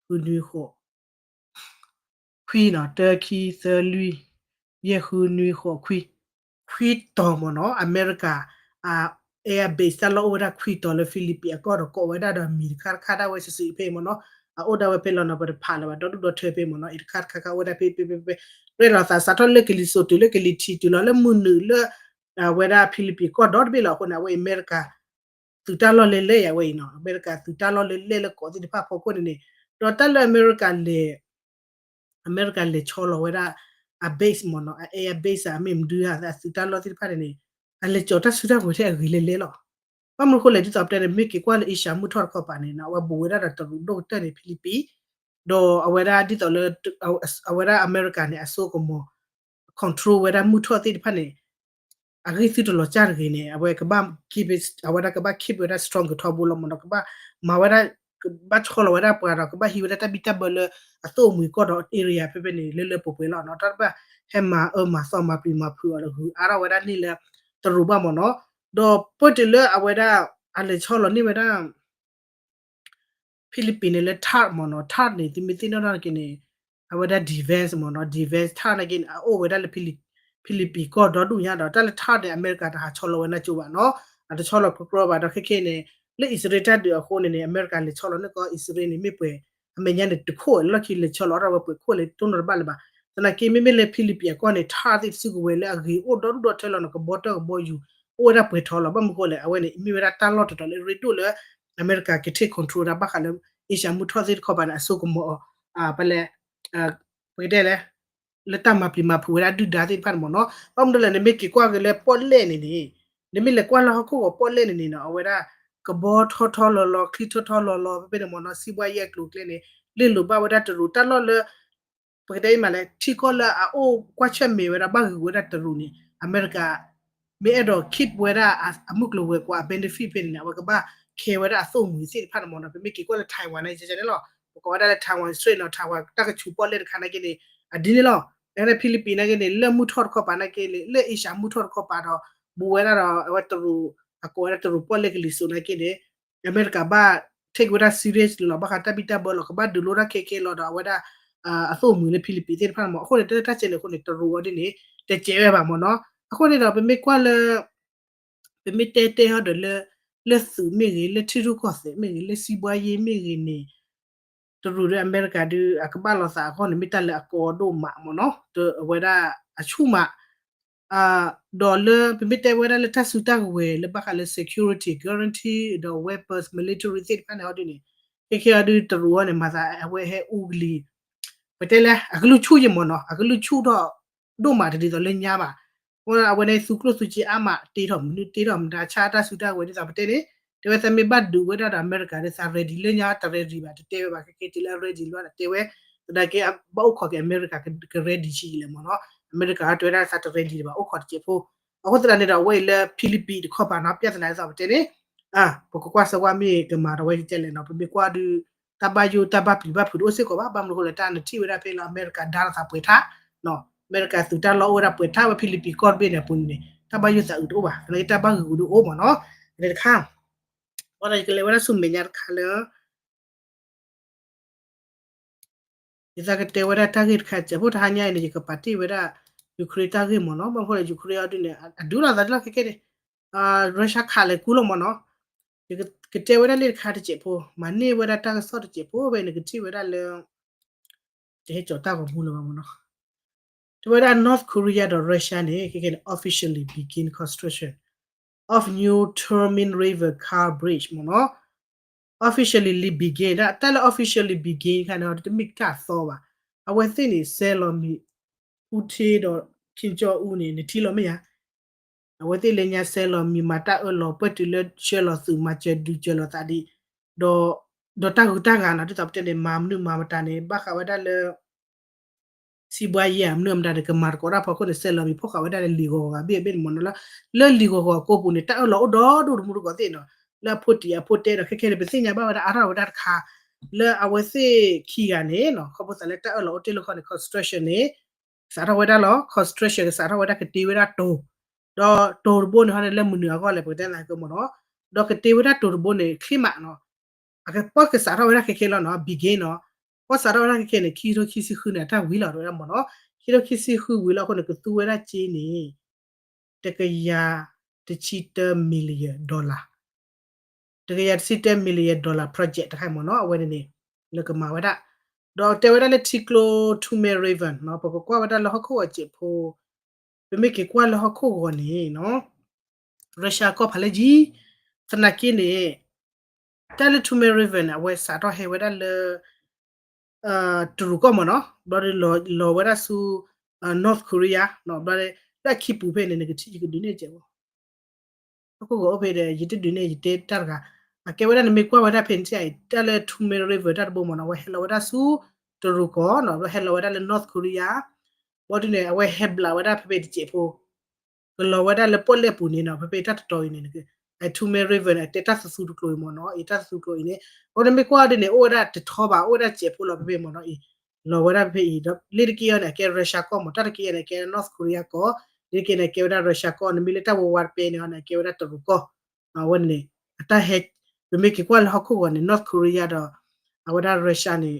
ဃု နွံ ဃိး ခွံနီၤ, တၢ ခံ သၢ လွံၢ် ယဲၢ် ဃု နွံ ဃိး ခွံ, ခွံတီၤမ့ၢ်နီၤ, အမဲရကၤ air base တၢ်လီၢ်အိၣ်ဝဲဒၣ်ခွံတီၤလၢဖံလံးပံးအကီၢ်ဒီး ကိးဝဲဒၣ်ဒီးမံၤတခါတခါဒၣ်ဝဲစုာ်စုာ်ဖဲမ့ၢ်နီၤ, အအိၣ်ဒၣ်ဝဲဖဲလီၤနီၤ ပတဖးလၢၤဘၣ် ဒီဒူၣ်ဒီထၢဖဲမ့ၢ်နီၤ, အံၤတခါတခါခါအိၣ်ဝဲဒၣ်ဖဲဖဲဖဲဖဲ, ရဲၣ်လီၤသးစးထီၣ်လၢကလံၤစိးတုၤလၢကလံၤထံးတုၤလီၤလၢမုၢ်နုာ်လၢ အဝဲဒၣ်ဖံလံးပံးကီၢ်ဒီတဘ့ၣ်လီၤ. အဃိန့ၣ် အဝဲအံၤအမဲရကၤ သုးတၢ်လီၢ်လဲၤလဲၣ်ယၤဝဲအံၤနီၤ, အမဲရကၤသုးတၢ်လီၢ်လဲၤလဲၣ်လၢကီးသ့ၣ်တဖၣ်အဖီခိၣ်န့ၣ်န့ၣ်, ဒီးတၢ်လၢအမဲရကၤလဲၤ အမဲရကၤလဲၤဆီလီၤဝဲဒၣ် အ base မ့ၢ်နီၤ, အ air base အမ့ၢ်မနုၤဧါ အသုးတၢ်လီၢ်သ့ၣ်တဖၣ်န့ၣ်န့ၣ်, အလဲၤကၠီၤတၢ်စုတၢ်ကဝဲၤထဲအဂ့ၤလဲၤလဲၣ်လီၤ. ဘၣ်မနုၤအဃိလဲၣ် ဒ်သိးပတဲန့ၣ် မ့ၢ်က့ၤကွၢ်လၢအ့ရှၢမုၢ်ထီၣ်တခီပၤန့ၣ်နီၤ အဝဲဘူးဝဲဒၣ်ဒီးတရူးဒိၣ်ကတၢၢ်န့ၣ် ဖံလံးပံး, ဒီးအဝဲဒၣ်ဒ်သိးလၢ အဝဲဒၣ်အမဲရကၤန့ၣ် အစိကမီၤ control ဝဲဒၣ်မုၢ်ထီၣ်သ့ၣ်တဖၣ်န့ၣ် အဂ့ၢ်သုတလီၤစၢ်တဂ့ၤန့ၣ် အဝဲကဘၣ် keep it အဝဲဒၣ်ကဘၣ် keep ဝဲဒၣ် strong ကထီဘိလီၤမ့ၢ်နီၤ, ကဘၣ်မၤဝဲဒၣ် ကဘၣ်ဆီလီၤဝဲဒၣ်ပှၤဒီး ကဘၣ်ဟံးဝဲဒၣ်တၢ်ဘံၣ်တၢ်ဘၢလၢအသိၣ်အမှံၤကီၢ်ဒီး area ဖဲဖဲန့ၣ် လၢလၢပှဲၤပှဲၤလီၤနီၤ, တၢ်တဘၣ်ဟဲမၤအၢမၤသီမၤပျံၤမၤဖုးအီၤဒီး ဂုၤအါထီၣ်ဝဲဒၣ်န့ၢ်လၢတရူးဘၣ်မ့ၢ်နီၤ, ဒီးပၢၢ်တုၤလၢအဝဲဒၣ် အလဲၤဆီလီၤန့ၢ်ဝဲဒၣ် ဖံလံးပံးန့ၣ်လၢ THAAD မ့ၢ်နီၤ, THAAD န့ၣ် သုမ့ၢ်သ့ၣ်နီၣ်ထီၣ်က့ၤန့ၣ် အဝဲဒၣ် defense မ့ၢ်နီၤ, defense THAAD နာ်က့န့ၣ် အအိၣ်ဝဲဒၣ်လၢ ဖံလံးပံးကီၢ်ဒီဒူၣ်ညါဒီး တၢ်လၢ THAAD န့ၣ် အမဲရကၤတဟးဆီလီၤဝဲနီကၠိဘၣ်နီၤ, အတဆီလီၤကြီကြီဘၣ်ဒီး ခဲခဲန့ၣ် လၢအံၣ်စရ့လးတၢ်ဒုးအဃိန့ၣ်န့ၣ် အမဲရကၤလဲၤဆီလီၤန့ၢ်ကီၢ်အံၣ်စရ့လးန့ၣ် မ့ၢ်ပှဲၤ အမဲာ်ညါန့ၣ်တခိၣ်လၢလီၢ်ခံလဲၤဆီလီၤအီၤဒၣ်ဝဲပှဲၤခိၣ်လၢတိၢ်နီၣ်တဘၣ်လၢၤဘၣ်, သနာ်က့မ့မ့ၢ်လၢဖံလံးပံးအကီၢ်န့ၣ် THAAD သ့ၣ်တစုကဝဲၤလၢအဂ့ၤအိၣ်ဒီဒူၣ်ဒီထၢလီၤနီၤ, ကဘီတၢၢ်ကဘီယူၤ အိၣ်ဝဲဒၣ်ပှဲၤထီလီၤ, ဘၣ်မနုၤဃိလဲၣ် အဝဲန့ၣ် မ့ၢ်ဝဲဒၣ်တၢ်လီၢ်တတီၤလၢအရ့ဒိၣ်လၢ အမဲရကၤက take control ဒၣ်ဘၣ်ဃးလၢ အ့ရှၢမုၢ်ထီၣ်သ့ၣ်တခီပၤန့ၣ် အစိကမီၤအီၤ, ပလဲ ပကတဲလဲၣ် လၢတၢ်မၤပျံၤမၤဖုးဝဲဒၣ်ဒုၣ်ဒါသ့ၣ်တဖၣ်န့ၣ်မ့ၢ်နီၤ, ဘၣ်မနုၤလဲၣ် နမ့ၢ်က့ၤကွၢ်က့ၤလၢပီၣ်လဲၣ်န့ၣ်န့ၣ်, နမ့ၢ်လဲၤကွၢ်လၢဟီၣ်ခိၣ်ဂီၤပီၣ်လဲၣ်န့ၣ်န့ၣ်နီၤ အဝဲဒၣ် ကဘီထီထီလီၤလီၤ ချံထီထီလီၤလီၤ ဖဲဖဲန့ၣ်မ့ၢ်နီၤ, စံးဘှါယဲၢ်ကျိၤကျဲန့ၣ် လ့ၣ်လိာ်ဘၣ်ဝဲဒၣ်တရူးတၢ်လီၢ်လၢ ပကတဲအံၤမးလဲၣ် ထံကီၢ်လၢအအိၣ်ကွၢ်ဆၢၣ်မဲာ်ဝဲဒၣ် ဘၣ်ဂုာ်ဝဲဒၣ်တရူးန့ၣ် အမဲရကၤ မ့ၢ်အဲၣ်ဒိး keep ဝဲဒၣ်အမုၢ်ကျိၤဝဲၤကွာ်အ benefit ဖဲန့ၣ်န့ၣ် အဝဲကဘၣ် care ဝဲဒၣ်အသိၣ်မှံၤသ့ၣ်တဖၣ်န့ၣ်မ့ၢ်နီၤ, ပမ့ၢ်က့ၤကွၢ်လၢ Taiwan န့ၣ် ကဲန့ၣ်လီၤ, ပကိးဝဲဒၣ်လၢ Taiwan Strait နီၤ, Taiwan တၢ်ကဆူးပီၣ်လဲၣ်တခါနာ်က့န့ၣ် အဒ်န့ၣ်လီၤ, ဖဲန့ၣ် ဖံလံးပံးနာ်က့န့ၣ် လၢမုၢ်ထီၣ်တခီပၤနာ်က့န့ၣ် လၢအ့ရှၢမုၢ်ထီၣ်တခီပၤဒီး ဘူးဝဲဒၣ်ဒီး အဝဲတရူး အကိးဝဲဒၣ်တရူးပီၣ်လဲၣ်ကလံၤစိးနာ်က့န့ၣ် အမဲရကၤဘၣ် take ဝဲဒၣ် serious လီၤ ဘၣ်ဃးတၢ်ဘံၣ်တၢ်ဘၢလီၤ ကဘၣ်ဒုးလိတၢ်ခဲခဲလီၤဒီး အဝဲဒၣ် အသိၣ်မှံၤလၢဖံလံးပံးသ့ၣ်တဖၣ်န့ၣ်မ့ၢ်, အဃိန့ၣ် တၢ်လၢတၢ်စဲးန့ၣ်အဃိန့ၣ် တရူးအီၤဒ်န့ၣ် တစဲးဝဲဘၣ်မ့ၢ်နီၤ, အဃိန့ၣ်ဒီး ပမ့ၢ်ကွၢ်လၢ ပမ့ၢ်တဲတဲဟီဒီးလၢ လၢသုးမ့ၢ်ဂ့ၤ လၢထံရူၢ်ကီၢ်သဲးမ့ၢ်ဂ့ၤ လၢစံးဘှါယဲၢ်မ့ၢ်ဂ့ၤန့ၣ် တရူးဒီးအမဲရကၤဒုး အကဘၣ်လိာ်သးအဂီၢ်န့ၣ် မ့ၢ်တၢ်လၢအကီဒိၣ်မးမ့ၢ်နီၤ, အဝဲဒၣ်အဆူၣ်မး, ဒီးလၢပမ့ၢ်တဲဝဲဒၣ်လၢတၢ်စုတၢ်ကဝဲၤလၢဘၣ်ဃးလၢ security guarantee ဒီး weapons military သ့ၣ်တဖၣ်န့ၣ်ဟီဒုန့ၣ်, ခဲခဲအီၤဒုတရူးအီၤန့ၣ် မၤသးအဝဲဟဲအူကလံၤ, ပတဲလဲၣ် အကလုၢ်ဆူၣ်ယဲၢ်မ့ၢ်နီၤ, အကလုၢ်ဆူၣ်ထီၣ်ဒိၣ်မးတဒ်သိးလၢညါဘၣ်, အဝဲန့ၣ်သူကျိၣ်သူစ့အါမး တ့ထီၣ်မနုၤ တ့ထီၣ်မတၤ ဆါတၢ်စုတၢ်ကဝဲၤဒ်သိးပတဲန့ၣ်, တဲဝဲသးမ့ၢ်ဘၣ်ဒုးဝဲဒၣ်ဒီးအမဲရကၤဒီးသး ready လၢညါ တ ready ဘၣ် တတဲဝဲဘၣ် ခဲကဲတုၤလၢအ ready လီၤဒီးတဲဝဲ, သနာ်က့ ဘၣ်အိၣ်ခိးက့ၤအမဲရကၤက ready ဆံးလဲၣ်မ့ၢ်နီၤ, အမဲရကၤတဲဝဲဒၣ်သးတ ready ဘၣ် အိၣ်ခိးတစဲးဖိ, အဃိသတးန့ၣ်ဒီးအဝဲအံၤလၢဖံလံးပံးတခီပၤနီၤ ပြဿနာဒ်သိးပတဲန့ၣ်, ပကကွၢ်စၢၤဝဲမ့ၢ်ကမၤဒီးဝဲကဲလဲၣ်နီၤ, ပမ့ၢ်ကွၢ်ဒုး တၢ်ဘၣ်ယိၣ်တၢ်ဘၣ်ပျံၤဘၣ်ဖုးတအိၣ်စ့ၢ်ကီးဘၣ်, ဘၣ်မနုၤအဃိလဲၣ် တၢ်နထံၣ်ဝဲဒၣ်ဖဲလၢအမဲရကၤဒါလိာ်သးပှဲၤထါ အမဲရကၤသုးတၢ်လီၢ်အိၣ်ဝဲဒၣ်ပှဲၤထါဝဲ ဖံလံးပံးကီၢ်တဘ့ၣ်န့ၣ်အပူၤန့ၣ် တၢ်ဘၣ်ယိၣ်သးအုးတအိၣ်ဘၣ်, သနာ်က့တၢ်ဘၣ်ဂုာ်ဂုာ်ဒုးအိၣ်မ့ၢ်နီၤ, န့ၣ်တခါ, ဘၣ်ဒီးယကလဲၤဝဲဒၣ်ဆူမဲာ်ညါတခါလၢ ယသးကတဲဝဲဒၣ်တၢ်ဂ့ၢ်တခါ စဲးဖိတဟါညါအံၤန့ၣ် ယကပာ်တ့ၢ်ဝဲဒၣ် Ukraine တၢ်ဂ့ၢ်မ့ၢ်နီၤ, ဘၣ်မနုၤအဃိလဲၣ် Ukraine အီၤဒုန့ၣ် အဒုးလိာ်သးဒ်လီၢ်ခဲကဲန့ၣ်, Russia ခးလဲၤကူလီၤမ့ၢ်နီၤ, ကတဲဝဲဒၣ်လၢတခါတစဲးဖိ မၤန့ၢ်ဝဲဒၣ်တၢ်ကစီၣ်တစဲးဖိဖဲန့ၣ် ကထံၣ်ဝဲဒၣ်လၢ တဟဲကၠီၤတၢ်ဂီၤမူလၢၤဘၣ်မ့ၢ်နီၤ. တဲဝဲဒၣ် North Korea ဒီး Russia န့ၣ် ခဲကဲန့ၣ် officially begin construction of new Tumen River car bridge မ့ၢ်နီၤ. Officially begin တၢ်လၢ officially begin ခါန့ၣ်တမ့ၢ်တၢ်အသီဘၣ်. အဝဲသ့ၣ်န့ၣ် ဆဲးလီၤမံၤ Putin ဒီး Kim Jong Un န့ၣ် နထံၣ်လီၤမ့ၢ်ဧါ. အဝဲသ့ၣ်လၢညါဆဲးလီၤမံၤမၤတၢ်အၢၣ်လီၤ ပှဲၤတုၤလၢဆှၢလီၤသုးမၤစၢၤဒုးစၢၤလိာ်သးဒံး ဒီး ဒီးတၢ်ဂုၤတၢ်ဂၤနီၤ ဒ်သိးပတဲန့ၣ် မၤမနုၤမၤမတၤန့ၣ် ဘၣ်ဃးဝဲဒၣ်လၢ စံးဘှါယဲၢ်မနုၤမတၤဒီး ကမၤသကိးတၢ်ဖီခိၣ်န့ၣ် ဆဲးလီၤမံၤဖီၣ်ဃာ်ဝဲဒၣ်လၢလံာ်ဂီၤဂီၤဘ့ၣ်ဘ့ၣ်န့ၣ်မ့ၢ်နီၤ. လၢ လၢလံာ်ဂီၤဂီၤအကိာ်ပူၤန့ၣ် တၢ်အၢၣ်လီၤအိၣ်ဒီဒူၣ်တမူတကိးသ့ၣ်နီၤ. လၢအဖိတံၢ်အဖိတဲဒီး ခဲခဲန့ၣ် ပသ့ၣ်ညါဘၣ်ဝဲဒၣ်အါထီၣ်ဝဲဒၣ်တခါ လၢအဝဲသ့ၣ်ခံဂၤန့ၣ်နီၤ ခီဖျိသးလၢတၢ်အၢၣ်လီၤအိၣ်တ့ၢ်လၢခီန့ၣ် construction န့ၣ် စးထီၣ်ဝဲဒၣ်လီၤ. Construction ကစးထီၣ်ဝဲဒၣ်ကတ့ဝဲဒၣ်တိၤ ဒီးတိၤတဘိန့ၣ်ဟီန့ၣ် လၢမနုၤအဂီၢ်လဲၣ် ပကတဲသးကမ့ၢ်နီၤ. ဒီးကတ့ဝဲဒၣ်တိၤတဘိန့ၣ် ချ့မးနီၤ အကပီၢ်ကစးထီၣ်ဝဲဒၣ်ခဲခဲလီၤနီၤ begin နီၤ. ပီၢ်စးထီၣ်ဝဲဒၣ်ခဲခဲန့ၣ် ခံကထိခံဆံဃုန့ၣ် အတၢ်ဝံၤလီၤဝဲဒၣ်မ့ၢ်နီၤ. ခံကထိခံဆံဃုဝံၤလီၤအဃိန့ၣ် ကသူဝဲဒၣ်စ့န့ၣ် တကယၤတဆံတၢ million dollar တကယၤတဆံတၢ million dollar project တခါမ့ၢ်နီၤ အဝဲန့ၣ်န့ၣ် လၢကမၤဝဲဒၣ် ဒီးတဲဝဲဒၣ်လၢထံကျိ Tumen River နီၤ ပကကွၢ်ဝဲဒၣ်လၢဟီၣ်ခိၣ်ဂီၤစဲးဖိ ပမ့ၢ်က့ၤကွၢ်လၢဟီၣ်ခိၣ်ဂီၤန့ၣ်နီၤ Russia ကီၢ်ဖးလဲၢ်ယံၤ သနာ်က့န့ၣ် တၢ်လၢ Tumen River န့ၣ် အဝဲစးထီၣ်ဟဲဝဲဒၣ်လၢ တရူးကီၢ်မ့ၢ်နီၤ ဘျီဒီးလီၤဝဲဒၣ်ဆူ North Korea နီၤ ဘျီဒီး လၢအခံပူၤဖဲန့ၣ် နကထံၣ်ယကဒုးနဲၣ်ကဲးဝဲ ဟီၣ်ခိၣ်ဂီၤအိၣ်ဖဲဒီး ယတဒုးနဲၣ်ယတဲတၢ်တဂၤ အကဲဝဲဒၣ်နမ့ၢ်ကွၢ်ဝဲဒၣ်ဖဲန့ၣ် တၢ်လၢ Tumen River တၢ်တဘိမ့ၢ်နီၤ အဝဲဟဲလီၤဝဲဒၣ်ဆူ တရူးကီၢ်နီၤ ဘျီဟဲလီၤဝဲဒၣ်လၢ North Korea ဘျီဒ်န့ၣ် အဝဲဟဲဘျးဝဲဒၣ်ဖဲဖဲတစဲးဖိ ကလီၤဝဲဒၣ်လၢပီၣ်လဲၣ်ပူၤန့ၣ်နီၤ ဖဲဖဲတၢ်တတီၤအံၤန့ၣ် Tumen River န့ၣ် အတဲတၢ်သသူတကျိၤအံၤမ့ၢ်နီၤ အံၤတၢ်သသူကျိၤအံၤန့ၣ် အဃိန့ၣ်မ့ၢ်ကွၢ်ဒ်န့ၣ် အိၣ်ဝဲဒၣ်တထီဘၣ် အိၣ်ဝဲဒၣ်စဲးဖိလီၤဖဲဖဲမ့ၢ်နီၤအံၤ လီၤဝဲဒၣ်ဖဲဖဲအံၤ ဒီးလ့တက့ၢ်အံၤန့ၣ် အကဲ Russia ကီၢ်မ့ၢ် တၢ်တက့ၢ်အံၤန့ၣ် အကဲ North Korea ကီၢ် လ့တက့ၢ်န့ၣ် အကဲဝဲဒၣ် Russia ကီၢ် နမ့ၢ်လၢတၢ်ဝဲဝါတပဲန့ၣ် အကဲဝဲဒၣ်တရူးကီၢ် အဝဲန့ၣ် အတၢ်ဟဲ ပမ့ၢ်က့ၤကွၢ်လၢဟီၣ်ခိၣ်ဂီၤန့ၣ် North Korea ဒီး အဝဲဒၣ် Russia န့ၣ်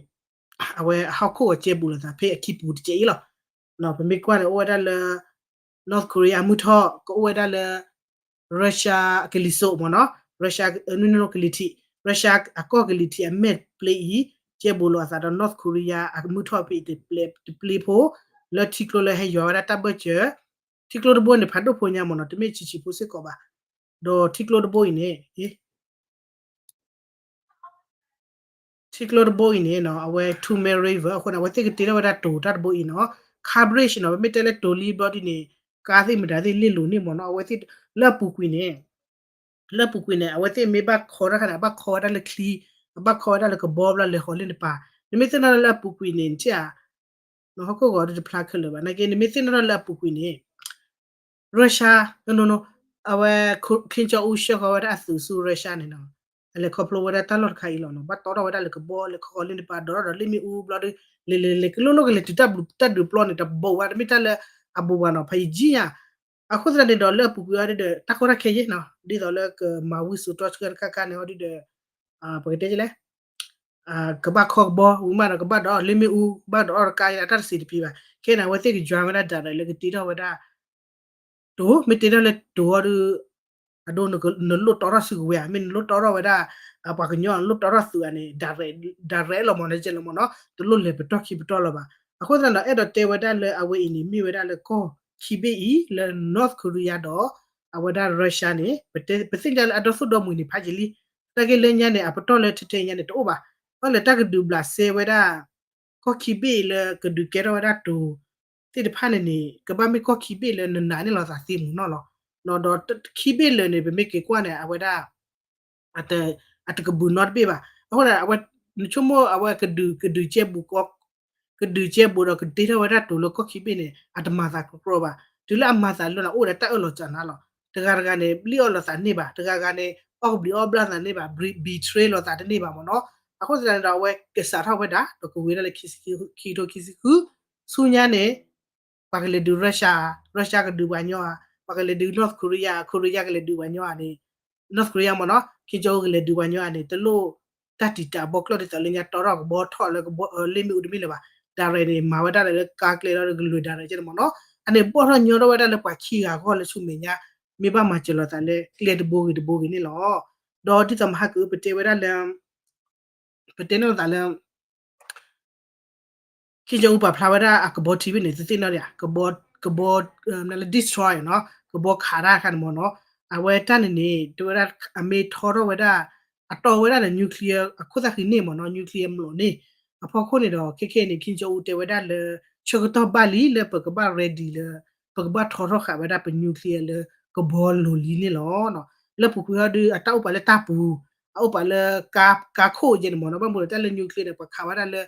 အဝဲဟီၣ်ခိၣ်ဂီၤကဲဘူးလိာ်သးဖဲအခံပူၤတကဲအံၤလီၤ. ပမ့ၢ်ကွၢ်န့ၣ် အိၣ်ဝဲဒၣ်လၢ North Korea အမုၢ်ထီၣ် ကအိၣ်ဝဲဒၣ်လၢ Russia အကလံၤစိးမ့ၢ်နီၤ Russia နုနကလံၤထံး Russia အကီၢ်ကလံၤထံးအမဲာ်တပျ့ၤအံၤ ကဲဘူးလိာ်အသးဒီး North Korea အမုၢ်ထီၣ်ဖဲအံၤ တပျ့ၤဖိ လၢထံကျိလၢဟဲယွၤဝဲဒၣ်တၢ်ဘၢၣ်စၢၤ ထံကျိတဘိန့ၣ် ဖးဒိၣ်ဖိညါမ့ၢ်နီၤ တမ့ၢ်ဆံးဆံးဖိစ့ၢ်ကီးဘၣ်. ဒီးထံကျိတဘိအံၤန့ၣ် ထံကျိတဘိအံၤန့ၣ်နီၤ အဝဲ Tumen River အဃိန့ၣ် အဝဲသ့ၣ်ကတ့ထီၣ်ဝဲဒၣ်တိၤတၢ်တဘိအံၤနီၤ car bridge နီၤ ပမ့ၢ်တဲလၢတိၤလံဘျီဒ်န့ၣ် ကါသ့ၣ်မတၤသ့ၣ်လ့ၣ်လိၤန့ၣ်မ့ၢ်နီၤ အဝဲသ့ၣ် လၢအပူၤကွံာ်န့ၣ် လၢအပူၤကွံာ်န့ၣ် အဝဲသ့ၣ်မ့ၢ်ဘၣ်ခီတၢ်ခါန့ၣ် အဘၣ်ခီဝဲဒၣ်လၢချံ အဘၣ်ခီဝဲဒၣ်လၢကဘီဘျီလဲၤဃီၤလၢနပၤ နမ့ၢ်သ့ၣ်နီၣ်လၢအပူၤကွံာ်န့ၣ် နထံၣ်ဧါ နဟီၣ်ခိၣ်ဂီၤဒ်တဖျါခဲလၢာ်ဘၣ် နာ်က့ နမ့ၢ်သ့ၣ်နီၣ်ထီၣ်လၢအပူၤကွံာ်န့ၣ် Russia အဝဲ Kim Jong Un ဆှၢဃီၤဝဲဒၣ်အသုးဆူ Russia န့ၣ်နီၤ အလဲၤခီဖျိဝဲဒၣ်တၢ်လီၢ်တခါအံၤလီၤနီၤ ဘၣ်တီထီၣ်ဝဲဒၣ်လၢကဘီ လဲၤခီဃီၤလၢနပၤဒိးထီၣ်ဒီးလ့ၣ်မ့ၣ်အူဘျီဒီး လဲၤလဲၤလဲၤကလိၣ်လိၣ်ကလဲၤတုၤတၢ်ဘျုးတၢ်ဒုးပျီန့ၣ် တဘိးဘၣ် တမ့ၢ်တၢ်လၢအဘိးဘၣ်နီၤ ဖးယံာ်ယံာ်ညါ အဃိသတးန့ၣ်ဒီးလၢအပူၤကွံာ်အီၤဒ်ဒီး တၢ်ကီတၢ်ခဲယဲၢ်နီၤ ဒ်သိးလၢကမၤဝံစိာ်တီဆှၢတခါခါန့ၣ်အီၤဒ်ဒီး ပကတဲလဲၣ် ကဘၣ်ခီကဘီ ဝံၤမးဒီးကဘၣ်ဒီးလ့ၣ်မ့ၣ်အူ ဘၣ်ဒီးအီၣ်တကါအတၢ်တစံးတဖံးဘၣ် ခဲန့ၣ် အဝဲသ့ၣ်က join ဝဲဒၣ် direct လၢကတ့ထီၣ်ဝဲဒၣ် တိၤ မ့ၢ်တ့ထီၣ်လၢတိၤအီၤဒီး အဒိ နလိၣ်တီထီၣ်စုကဝဲၤဧါ မ့ၢ်နလိၣ်တီထီၣ်ဝဲဒၣ် ပှၤကညီနလိၣ်တီထီၣ်သုးဧါန့ၣ် direct လီၤမ့ၢ်နီၤ ကဲလီၤမ့ၢ်နီၤ တလိၣ်လဲၤပတီၢ်ခံပတီၢ်လီၤဘၣ် အဃိသတးဒီး အဲၣ်ဒိးတဲဝဲဒၣ်လၢအဝဲအံၤန့ၣ် မ့ၢ်ဝဲဒၣ်လၢကီၢ်ခံဘ့ၣ်အံၤ လၢ North Korea ဒီး အဝဲဒၣ် Russia န့ၣ် ပသ့ၣ်ညါလၢအဒီသိၣ်ဒီမှံၤန့ၣ် ဖးယံာ်လံ တၢ်က့လၢညါန့ၣ် အပတီၢ်လၢထဲထဲညါန့ၣ် တအိၣ်ဘၣ် ဘၣ်လၢတၢ်ကဒုးဘျးစဲဝဲဒၣ် ကီၢ်ခံဘ့ၣ်လၢကဒုးကဲထီၣ်ဝဲဒၣ်တိၤ သ့ၣ်တဖၣ်န့ၣ်န့ၣ် ကဘၣ်မ့ၢ်ကီၢ်ခံဘ့ၣ်လၢနနာ်န့ၢ်လိာ်သးသ့မူၤနီၢ်လီၤ. ဒီးခံဘ့ၣ်လၢာ်န့ၣ် ပမ့ၢ်က့ၤကွၢ်န့ၣ် အဝဲဒၣ် အတကဘူးနီတဘ့ၣ်ဘၣ်. အဃိန့ၣ် အဝဲ နဆိကမိၣ်အဝဲကဒုး ကဒုးကဲဘူးကီ ကဒုးကဲဘူးဒီးကတ့ထီၣ်ဝဲဒၣ်တိၤလၢကီၢ်ခံဘ့ၣ်န့ၣ် အတမၤသးကကြၢဘၣ်. တုၤလၢအမၤသးလၢန့ၣ် အိၣ်ဒီးတၢ်အၢၣ်လီၤစၢ်နါလီၤ. တဂၤတဂၤန့ၣ် လံၣ်အီၣ်လိာ်သးန့ၢ်ဘၣ်, တဂၤဂၤန့ၣ် အီၣ်ကဘျံးအီၣ်ဘျၣ်သးန့ၢ်ဘၣ်, betray လိာ်သးတန့ၢ်ဘၣ်မ့ၢ်နီၤ. အဃိသတးန့ၣ်ဒီး အဝဲကစးထီၣ်ဝဲဒၣ် ဒီးကဝံၤဒၣ်လၢခံကထိခံဆံဃု ဆူညါန့ၣ် ပှၤကလဲၤဒုး Russia, Russia ကဒုးပှၤညီဧါ, ပှၤကလဲၤဒုး North Korea, Korea ကလဲၤဒုးပှၤညီဧါန့ၣ်, North Korea မ့ၢ်နီၤ, Kim Jong Un ကလဲၤဒုးပှၤညီဧါန့ၣ် တလိၣ်တၢ်တံာ်တာ်ဘီကျီၢ်ဒ်သိးလၢညါတီထီၣ်ကဘီထီၣ်လၢကဘီ လ့ၣ်မ့ၣ်အူတမ့ၢ်လၢၤဘၣ်. direct န့ၣ် မၤဝဲဒၣ်လၢကါကျဲလီၤကလွဲၢ် direct ကဲန့ၣ်မ့ၢ်နီၤ. အန့ၣ်ဘီၣ်ထီၣ်ညီထီၣ်ဝဲဒၣ်လၢပှၤခံဂၤအဂီၢ်လၢဆူမဲာ်ညါ မ့ၢ်ဘၣ်မၤစၢၤလိာ်သးလၢကျဲတဘိဂ့ၤတဘိဂ့ၤန့ၣ်လီၤ. ဒီးဒ်သိးမဟါကအု ပတဲဝဲဒၣ်လၢ ပတဲန့ၢ်လိာ်သးလၢ Kim Jong Un ပာ်ဖျါဝဲဒၣ်အကဘီထံဖဲန့ၣ် သုသ့ၣ်နီၣ်ဒံးဧါ, ကဘီ ကဘီ လၢ destroy နီၤ, ကဘီခးတၢ်အခါန့ၣ်မ့ၢ်နီၤ, အဝဲတၢ်န့ၣ်န့ၣ် တဲဝဲဒၣ် အမ့ၢ်ထီထီၣ်ဝဲဒၣ် အတီဝဲဒၣ်ဒီး nuclear အခိၣ်သၣ်ဃံန့ၣ်မ့ၢ်နီၤ, nuclear မလိာ်န့ၣ် အဖီခိၣ်န့ၣ်ဒီး ခဲခဲအံၤန့ၣ် Kim Jong Un တဲဝဲဒၣ်လၢ ဆၢကတီၢ်ဘၣ်လံလၢပကဘၣ် ready လၢ ပကဘၣ်ထီထီၣ်ဃာ်ဝဲဒၣ်ပ nuclear လၢကဘီလိၤလံန့ၣ်လီၤ. လၢပူၤကွံာ်ဟီဒုး အတၢ်အိၣ်ပာ်လၢတၢ်ပူၤ, အအိၣ်ပာ်လၢ ကါခိၣ်ယဲန့ၣ်မ့ၢ်နီၤ, ဘၣ်မနုၤဒီးတၢ်လၢ nuclear န့ၣ် ပှၤခးဝဲဒၣ်လၢ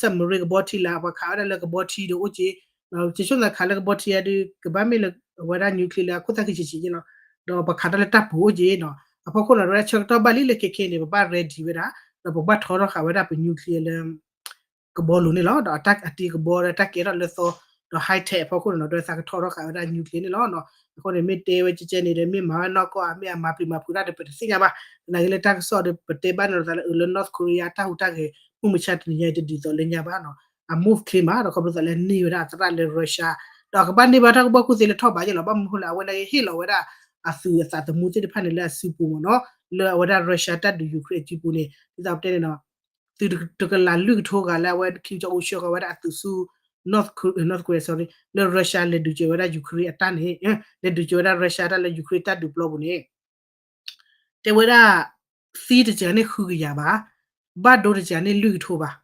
submarine ကဘီထံလၢ ပှၤခးဝဲဒၣ်လၢကဘီထံဒီးအိၣ်က့ၤ, ကဆိကမိၣ်သးခးလၢကဘီထံအဒုး ကဘၣ်မ့ၢ်လၢအဝဲဒၣ် nuclear လၢအခိၣ်သၣ်ဃံဆံးဆံးယဲလီၤ, ဒီးပှၤခးတၢ်လၢတၢ်ပူၤအိၣ်က့ၤနီၤ, အဖီခိၣ်န့ၣ် ဝဲဒၣ်ဆၢကတီၢ်ဘၣ်လံလၢခဲခဲအံၤန့ၣ် ပဘၣ် ready ဝဲဒၣ်, ဒီးပဘၣ်ထီထီၣ်ဃာ်ဝဲဒၣ်ပ nuclear လၢ ကဘီလိၤန့ၣ်လီၤ. ဒီးအတၢ်အတံၤကဘီဒီးတၢ်ကဲထီၣ်လၢသီ, ဒီး high tech အဖီခိၣ်န့ၣ်နီၤ, ဒီးသးကထီထီၣ်ဃာ်ဝဲဒၣ် nuclear န့ၣ်လီၤ. အဃိန့ၣ် မ့ၢ်တဲဝဲကဲကဲန့ၣ်ဒီး မ့ၢ်မၤဝဲနီၢ်ကီၢ်ဧါ, မ့ၢ်အမၤပျံၤမၤဖုးတၢ်ဒီးပတသ့ၣ်ညါဘၣ်. သနာ်က့လၢတၢ်ကစီၣ်ဒီး ပတဲဘၣ်န့ၣ်လိာ်သးလၢအၢလၢ North Korea တၢ်ဟူးတၢ်ဂဲၤ မုၢ်မဆါတနံၤညါအံၤတဒ်သိးလၢညါဘၣ်နီၤ, အ move ချ့မး, ဒီးခီဖျိသးလၢန့ၢ်ဝဲဒၣ်အသရၣ်လၢ Russia, ဒီးအကဘၣ်န့ၢ်ဘၣ်တၢ်ကူၣ်ဘၣ်ကူၣ်သ့လၢထီၣ်ဘးယဲလီၤ, ဘၣ်မနုၤအဃိလဲၣ်, အဝဲန့ၣ်ဟ့ၣ်လီၤဝဲဒၣ် အသုးအသးသမူသ့ၣ်တဖၣ်န့ၣ်လၢအစုပူၤမ့ၢ်နီၤ, လၢအဝဲဒၣ် Russia တၢ်ဒုး Ukraine အစုပူၤန့ၣ် ဒ်သိးပတဲန့ၣ်နီၤ, သုတကလးလုၢ်ကထိဂၤလၢအဝဲ Kim Jong Un ဆှၢဃီၤဝဲဒၣ်အသုးဆူ North Korea, North Korea, sorry, လၢ Russia လဲၤဒုးကဲၤဝဲဒၣ် Ukraine အတၢ်န့ၣ်, လဲၤဒုးကဲၤဝဲဒၣ် Russia တၢ်လၢ Ukraine တၢ်ဒုးပျီပူၤန့ၣ် တဲဝဲဒၣ် သံတစှၤန့ၢ်ဃုကယၤဘၣ်, ဘၣ်ဒိတစှၤန့ၢ်လွံၢ်ကထိဘၣ်,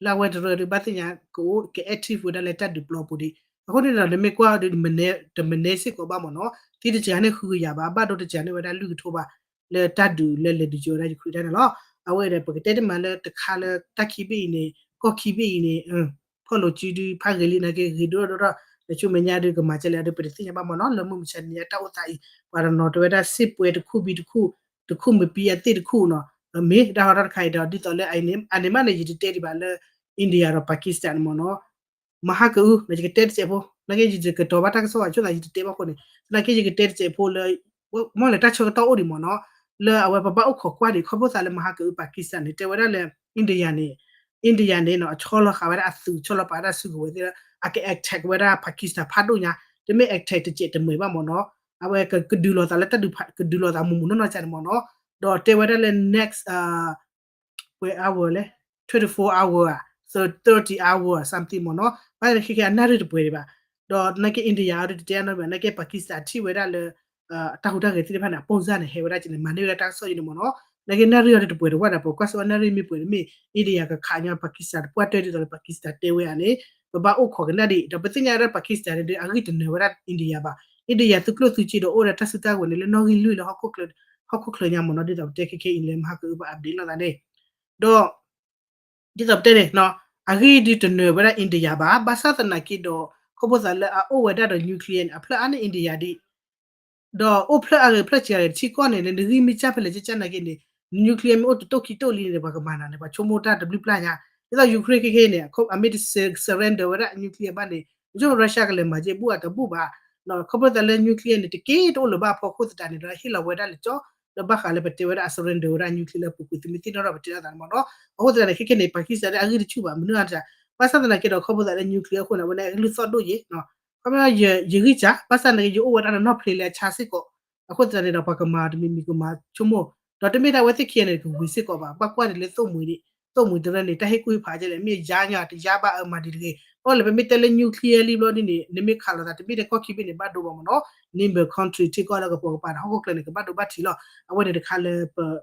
လၢအဝဲတရၢဒီး ဘၣ်သ့ၣ်ညါကအိၣ်က active ဝဲဒၣ်လၢတၢ်ဒုးပျီပူၤဒံး, အဃိန့ၣ်ဒီး နမ့ၢ်ကွၢ်ဒီး တမနဲစ့ၢ်ကီးဘၣ်မ့ၢ်နီၤ, သံတစှၤန့ၢ်ဃုကယၤဘၣ်, ဘၣ်ဒိတစှၤန့ၢ်ဝဲဒၣ်လွံၢ်ကထိဘၣ်, လၢတၢ်ဒုးလၢလဲၤဒုးကဲၤဝဲဒၣ် Ukraine တၢ်န့ၣ်လီၤ. အဝဲဒီး ပကတဲတမံၤလၢတခါလၢတၢ်ခံဘ့ၣ်အံၤန့ၣ်, ကီၢ်ခံဘ့ၣ်အံၤန့ၣ်, ဖီၣ်လိာ်စုဒုးဖးဂ့ၤလံ နာ်က့ဂ့ၤဒိၣ်ဒိၣ်ဒီး တဆူမဲာ်ညါဒုးကမၤကဲလဲၣ်ဒီး ပတသ့ၣ်ညါဘၣ်မ့ၢ်နီၤ, လၢမုၢ်မဆါတနံၤညါတၢ်အိၣ်သးအံၤ ပှၤတနီၤတဲဝဲဒၣ် စစ်ပွဲတခုပြီးတခု, တခုမပြီးအသစ်တခုနီၤ, မ့ၢ်တၢ်ဟီထီၣ်တခါအံၤဒီး ဒ်သိးလၢအန့ၣ်မးန့ၣ် ယတတဲဒံးဘၣ်လၢ India ဒီး Pakistan န့ၣ်မ့ၢ်နီၤ, မဟါကအု ယကတဲတစဲးဖိ, နာ်က့ယကကတီၤဘၣ်တၢ်ကစီၣ်ဘၣ် ဆိသးယတတဲဘၣ်အဃိန့ၣ်, သနာ်က့ယကတဲတစဲးဖိလၢ မ့ၢ်လၢတၢ်ဆၢကတီၢ်အိၣ်ဒံးမ့ၢ်နီၤ, လၢအဝဲပဘၣ်အိၣ်ခိးကွၢ်ဒံး ခီဖျိသးလၢမဟါကအု Pakistan န့ၣ် တဲဝဲဒၣ်လၢ India န့ၣ်, India န့ၣ်နီၤ အဆီလီၤဃာ်ဝဲဒၣ်အသုး ဆီလီၤပာ်ဝဲဒၣ်စုကဝဲၤသ့ၣ်လၢ အက attack ဝဲဒၣ် Pakistan ဖးဒိၣ်ညါ, တမ့ၢ် attack တစဲးတမှဲၤဘၣ်မ့ၢ်နီၤ, အဝဲကဒုးလိာ်သးလၢတၢ်ဒုး ကဒုးလိာ်သးမူးမူးနီၢ်နီၢ်ကန့ၣ်မ့ၢ်နီၤ, ဒီးတဲဝဲဒၣ်လၢ next ပှဲၤ hour လဲၣ်, twenty-four hour ဧါ, thirty hour something မ့ၢ်နီၤ, ဘၣ်သ့ၣ်သ့ၣ်ခဲခဲအနၣ်ရံၣ်တပှဲၤဒံးဘၣ်, ဒီးနာ်က့ India အဒုးတတဲအနီတမံၤဘၣ်, နာ်က့ Pakistan ထံၣ်ဝဲဒၣ်လၢ တၢ်ဟူးတၢ်ဂဲၤသ့ၣ်တဖၣ်န့ၣ် အပိၢ်စၢ်န့ၣ် ဟဲဝဲဒၣ်ကန့ၣ် မၤန့ၢ်ဝဲဒၣ်တၢ်ကစီၣ်အံၤန့ၣ်မ့ၢ်နီၤ, နာ်က့နၣ်ရံၣ်အီၤဒုးတပှဲၤတဝၢ်ဒီး ပကွၢ်စ့ၢ်ကီးနၣ်ရံၣ်မ့ၢ်ပှဲၤန့ၣ်မ့ၢ် India ကခးညီ Pakistan တပှၢ်တၢၢ်ဒ်သိးလၢ Pakistan တဲဝဲဧါန့ၣ်, ပဘၣ်အိၣ်ခိးကနၣ်ဒံး, ဒီးပသ့ၣ်ညါဝဲဒၣ် Pakistan န့ၣ်ဒုး အဂံၢ်တနၢၤဝဲဒၣ် India ဘၣ်, India သုးကျိၣ်သုးစ့ဒီးအိၣ်ဒီးတၢ်စုတၢ်ကဝဲၤန့ၣ် လၢနီၣ်ဂံၢ်လွံၢ်လၢ ဟီၣ်ခိၣ်ချၢညါမ့ၢ်နီၤ, ဒ်သိးပတဲခဲခဲအံၤလၢမဟါကအုပ update လိာ်သးန့ၣ်, ဒီး ဒ်သိးပတဲန့ၣ်, အဂံၢ်ဒုးတနၢၤဝဲဒၣ် India ဘၣ်, ဘၣ်ဆၣ်သနာ်က့ဒီး ခီဖျိသးလၢအအိၣ်ဝဲဒၣ်ဒီး nuclear န့ၣ် အဖျၢၣ်အါန့ၢ် India ဒံး, ဒီးအိၣ်ဖျၢၣ်အါဂ့ၤဖျၢၣ်ဆံးဂ့ၤ တထံၣ်ကီၢ်န့ၣ် နဂံၢ်မ့ၢ်စၢ်ဖဲလဲၣ်ကၢ်ကၢ်နာ်က့န့ၣ်, nuclear မ့ၢ်အိၣ်တတိၢ်ခံတိၢ်လံန့ၣ် ပှၤကမၤနၤန့ၣ် ပှၤဆိကမိၣ်တၢ်တဘျုးပျၢ်ညါ, ဒ်သိး Ukraine ခဲခဲအံၤန့ၣ် အမ့ၢ်တ surrender ဝဲဒၣ် nuclear ဘၣ်န့ၣ် ကၠိ Russia ကလဲၤမၤက့ၤဘူၣ်အတဘူၣ်ဘၣ်, ခီဖျိသးလၢ nuclear န့ၣ် တက့ၢ်တအိၣ်လၢၤဘၣ်အဖီခိၣ်သတးန့ၣ်ဒီး ဟ့ၣ်လီၤဝဲဒၣ်လၢကၠီ လၢဘၣ်ဃးလၢပတဲဝဲဒၣ်အ surrender ဝဲဒၣ် nuclear လၢပူၤကွံာ်သုမ့ၢ်သ့ၣ်နီၣ်ထီၣ်ပတဲအသးန့ၣ်မ့ၢ်နီၤ, အဃိသတးန့ၣ် ခဲခဲန့ၣ် Pakistan န့ၣ် အဂံၢ်တဆူၣ်ဘၣ် မနုၤအါတၢ်, ဘၣ်ဆၣ်သနာ်က့ဒီး ခီဖျိသးလၢ nuclear အဃိန့ၣ် အဝဲန့ၣ်အကလုၢ်သီၣ်ဒိၣ်ယဲ, ခီပညီ ယဂံၢ်စၢ် ဘၣ်ဆၣ်သနာ်က့ ယအိၣ်ဝဲဒၣ်လၢနီၢ်ဖျ့လၢအဆါစ့ၢ်ကီး, အဃိသတးန့ၣ်ဒီး ပှၤကမၤတမံၤမံၤကမၤဆိကမိၣ်, ဒီးတမ့ၢ်ဒၣ်အဝဲသ့ၣ်ခံဂၤန့ၣ် ကဝံၤစ့ၢ်ကီးဘၣ်, ဘၣ်ကွၢ်ဒ်လၢသိၣ်မှံၤ သိၣ်မှံၤတရၢန့ၣ် တၢ်ဟ့ၣ်ကူၣ်ဟ့ၣ်ဖးကဲလဲၣ် မ့ၢ်ယါညီတယါဘၣ်အၢမၤဒ်တဂ့ၤ, အဃိလၢပမ့ၢ်တဲလၢ nuclear လံဘျီဒ်န့ၣ် နမ့ၢ်ခးလိာ်သး တမ့ၢ်ထဲကီၢ်ခံဘ့ၣ်န့ၣ် ဘၣ်ဒိဘၣ်မ့ၢ်နီၤ, neighbor country ထံကီၢ်လၢကပိာ်ကပၤဒီး ဟီၣ်ခိၣ်ချၢန့ၣ် ကဘၣ်ဒိဘၣ်ထံးလီၤ, အဝဲန့ၣ်တခါလၢ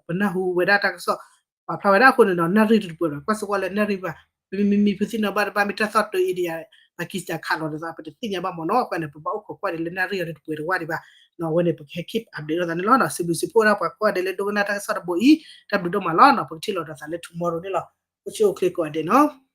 ပနၢ်ဟူဝဲဒၣ်တၢ်ကစီၣ် ပာ်ဖျါဝဲဒၣ်အဃိန့ၣ်ဒီး နၣ်ရံၣ်တပှဲၤဘၣ် ကွၢ်စ့ၢ်ကီးလၢနၣ်ရံၣ်ဘၣ်, ပမ့မ့မ့ၢ်ဖုသ့ၣ်နီၣ်ဘၣ်တဘၣ် မ့ၢ်တၢ်သီၣ်တၢ် India Pakistan ခးလိာ်ဒီးသး ပတသ့ၣ်ညါဘၣ်မ့ၢ်နီၤ, အဃိန့ၣ် ပဘၣ်အိၣ်ခိးကွၢ်ဒဲးလၢနၣ်ရံၣ်အီၤဒ်တပှဲၤတဝၢ်ဒံးဘၣ်, အဝဲန့ၣ် ပကဟဲ keep update လိာ်သးန့ၣ်လီၤ, စံးဘျုးစံးဖှိၣ်ဝဲဒၣ်ပှၤကိးဂၤဒဲးလၢဒိကနၣ်တၢ်ကစီၣ်တဘိအံၤ, တၢ်ဘျုးဒိၣ်မးလီၤ, ပကထံၣ်လိာ်ဒီးသးလၢ tomorrow န့ၣ်လီၤ, အိၣ်ဆူၣ်အိၣ်ချ့ကိးဂၤဒဲးနီၤ